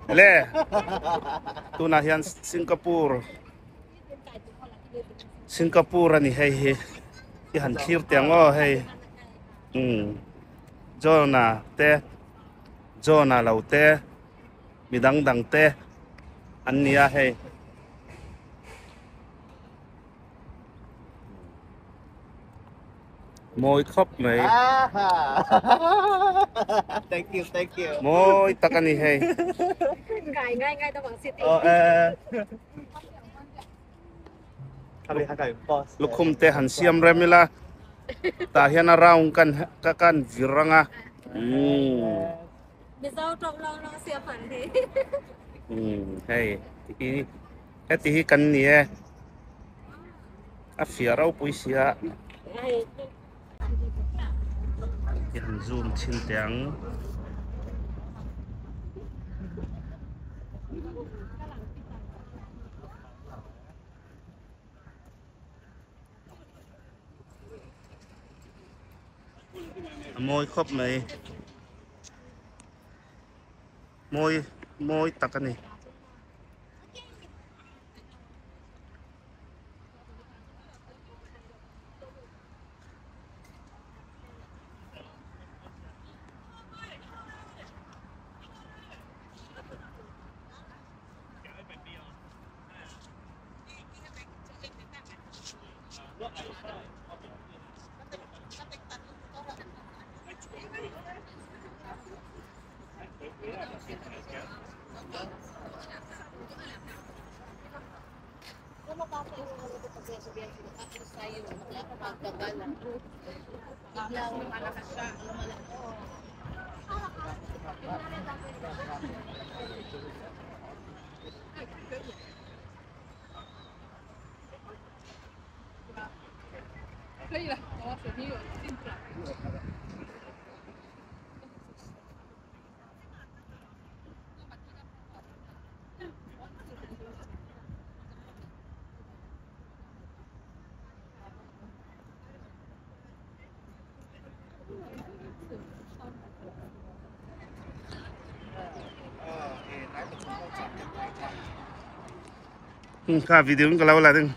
Le tunah hian Singapore Singapore a ni hei hi i han thlir teh ang aw hei umm John-a te John-a lo te mi dang dang te an ni a hei. Mawi khawp mai. Thank you, thank you. Mawi tak a ni hei. Ngai ngai ngai ta bang city. Oh, eh. Lukhum te han siam rem ila. Tah hian a round kan ka kan vir anga. Umm. Mizo tawng lawng lawng siam han hi. Umm hei hi heti hi kan ni e. A fiah ropui sia. I han zoom chhin teh ang. A mawi khawp mai. Mawi mawi tak a ni. Kha video in ka lo la ding.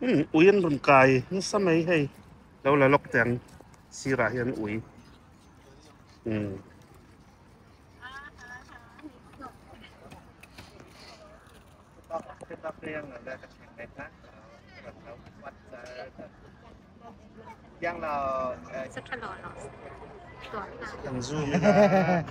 Umm ui an rawn kai nasa mai hei lo la lawk teh ang sirah hian ui umm. An zoom in a.